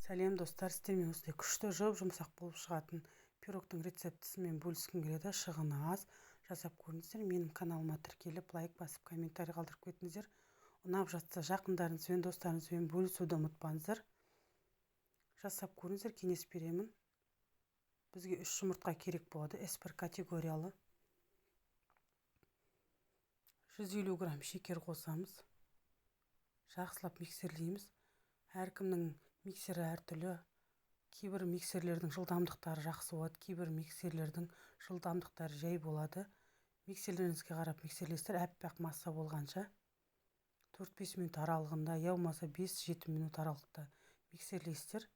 Сәлем, достар! Сіздермен осындай күшті, жұп-жұмсақ болып шығатын пирогтың рецептісімен бөліскім келеді. Шығыны аз, жасап көріңіздер. Менің каналыма тіркеліп, лайк басып, комментарий қалдырып кетіңіздер. Ұнап жатса, жақындарыңызбен, достарыңызбен бөлісуді ұмытпаңыздар. Жасап көріңіздер, кеңес беремін. Бізге 3 жұмыртқа керек болады, S1 категориялы. 150 грамм шекер қосамыз. Жақсылап миксерлейміз. Әркімнің миксері әртүрлі. Кейбір миксерлердің жылдамдықтары жақсы болады, кейбір миксерлердің жылдамдықтары жай болады. Миксерлеріңізге қарап миксерлейсіздер, әппақ масса болғанша 4-5 минут аралығында, я болмаса 5-7 минут аралықта миксерлейсіздер.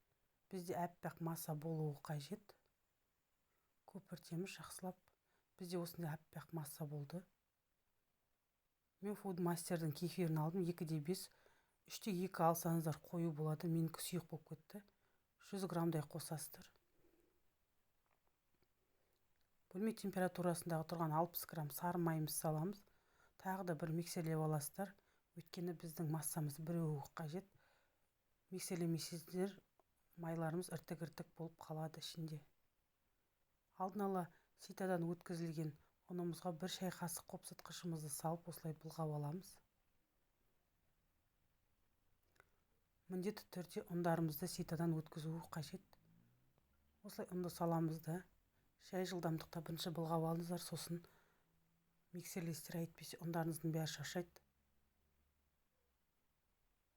Бізде әппақ масса болуы қажет. Көпіртеміз жақсылап. Бізде осындай әппақ масса болды. Мен Фудмастердің кефирін алдым, 2,5, 3,2 алсаңыздар қою болады, менікі сұйық болып кетті. 100 граммдай қосасыздар. Бөлме температурасындағы тұрған 60 грамм сары майымызды саламыз. Тағы да бір миксерлеп аласыздар, өйткені біздің массамыз біреуі қажет. Миксерлемесеңіздер, майларымыз іртік-іртік болып қалады ішінде. Алдын ала ситадан өткізілген ұнымызға 1 шай қасық қопсытқышымызды салып, осылай бұлғап аламыз. Міндетті түрде ұндарымызды ситадан өткізу қажет. Осылай ұнды саламыз да, жай жылдамдықта бірінші бұлғап алыңыздар, сосын миксерлейсіздер, әйтпесе ұндарыңыздың бәрі шашайды.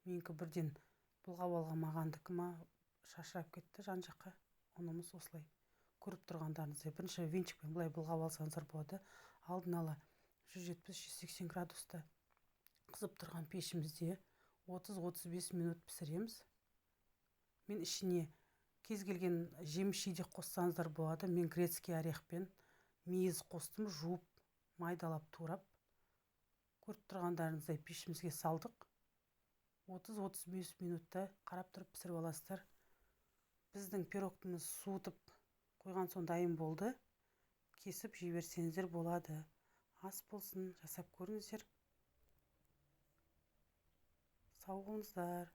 Менікі бірден бұлғап алған мағандікі ма, шашырап кетті жан жаққа. Ұнымыз осылай көріп тұрғандарыңыздай. Бірінші венчикпен былай бұлғап алсаңыздар болады. Алдын ала 170-180 градуста қызып тұрған пешімізде 30-35 минут пісіреміз. Мен ішіне кез келген жеміс жидек қоссаңыздар болады. Мен грецкий орех пен мейіз қостым, жуып, майдалап турап. Көріп тұрғандарыңыздай пешімізге салдық. 30-35 минутта қарап тұрып пісіріп аласыздар. Біздің пирогтымыз суытып қойған соң дайын болды. Кесіп жей берсеңіздер болады. Ас болсын, жасап көріңіздер. Сау болыңыздар.